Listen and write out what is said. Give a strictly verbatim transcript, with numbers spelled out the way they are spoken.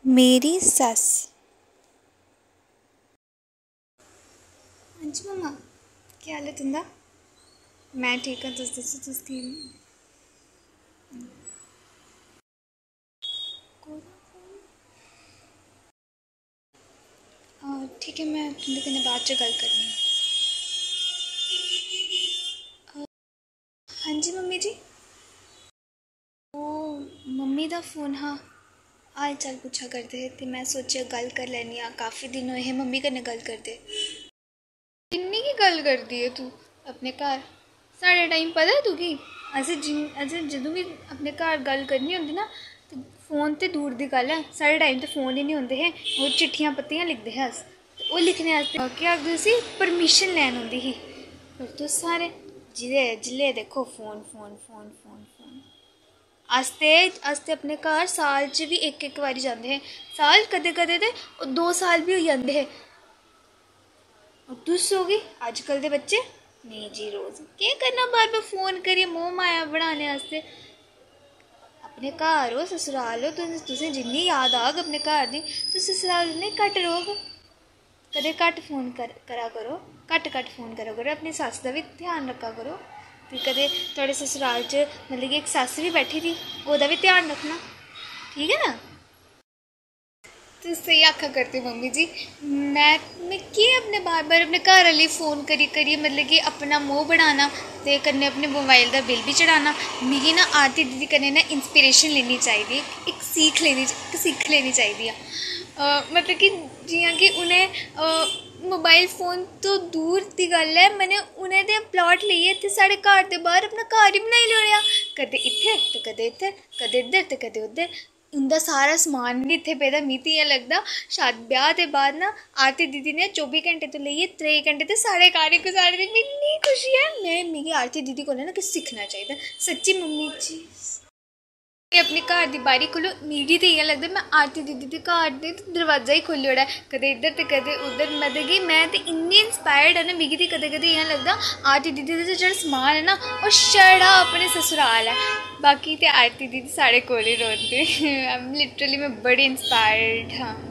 मेरी सस्स। हां जी मम्मा, केह् हाल ऐ तुं'दा? में ठीक आं, तुस दस्सो, तुस कि'यां? हां, ठीक ऐ, में तुं'दे कन्नै बाद च गल्ल करनी आं। हां जी मम्मी जी। ओह् मम्मी दा फोन हा, हाल चाल पुच्छा करदे हे ते में सोचेआ गल्ल करी लैन्नी आं, काफी दिन होए हे मम्मी कन्नै गल्ल करदे। किन्नी गै गल्ल करदी ऐ तूं अपने घर, साढ़ा टाइम पता ऐ तुगी? असें जिन-, असें जदूं बी अपने घर गल्ल करनी होंदी ना, ते फोन ते दूर दी गल्ल ऐ, साढ़े टाइम ते फोन ही निं होंदे हे, ओह् चिट्ठियां पत्तियां लिखदे हे अस। ते ओह् लिखने आस्तै केह् आखदे उसी, परमिशन लैन औंदी ही। पर तुस सारे जिले जिले देखो phone, phone, phone, phone, phone. अस ते, अस ते अपने घर साल च बी इक इक बारी जंदे हे, साल कदें कदें ते दो साल बी होई जंदे हे। और तुस होगे अजकल दे बच्चे, नेईं जी, रोज केह् करना, बार बार फोन करियै मोह माया बढ़ाने आस्तै। अपने घर ओ, ससुराल ओ, तुस, तुसें जिन्नी याद आग अपने घर दी, तुस ससुराल उन्ने घट्ट रौह्ग। कदें घट्ट फोन कर-, करा करो, घट्ट घट्ट फोन करा करो, अपनी सस्स दा बी ध्यान रक्खा करो। ते कदें थुआढ़े ससुराल च, मतलब कि, इक सस्स बी बैठी दी, ओह्दा बी ध्यान रक्खना, ठीक ऐ ना? तुस स्हेई आखा करदे मम्मी जी, में, में केह् अपने बार बार अपने घर आह्ले गी फोन करी करियै, मतलब कि, अपना मोह बढ़ाना ते कन्नै अपने मोबाइल दा बिल बी चढ़ाना। मिगी ना आरती दीदी कन्नै ना इंस्पिरेशन लेनी चाहिदी, इक सीख लेनी, इक सिक्ख लेनी चाहिदी ऐ। अ, मतलब कि जि'यां कि उ'नें, अ, मोबाइल फोन तो दूर दी गल्ल ऐ, मने उ'नें ते प्लाट लेइयै इत्थै साढ़े घर दे बाह्र अपना घर ही बनाई लेआ। कदें इत्थै ते कदें इत्थै, कदें इद्धर ते कदें उद्धर। उं'दा सारा समान बी इत्थै पेदा। मिगी ते इ'यां लगदा, शाद-, ब्याह् दे बाद ना आरती दीदी ने चौबी घैंटे तो लेइयै त्रेई घैंटे ते साढ़े घर ही गुजारे दे। मिगी इन्नी खुशी ऐ, में, मिगी आरती दीदी कोला ना किश सिक्खना चाहिदा। सच्ची मम्मी जी। ते अपने घर दी बारी खोलो, मिगी ते इ'यां लगदा में आरती दीदी दे घर दे दरवाजा ही खोह्ल्ली ओड़ां, कदें इद्धर ते कदें उद्धर। मतलब कि में ते इन्नी इंस्पायर्ड ऐ ना, मिगी ते कदें कदें इ'यां लगदा आरती दीदी दा जेह्ड़ा समान ऐ ना, ओह् छड़ा अपने ससुराल ऐ, बाकी ते आरती दीदी साढ़े कोल ही रौंह्दे। लिटरली में बड़ी इंस्पायर्ड हां।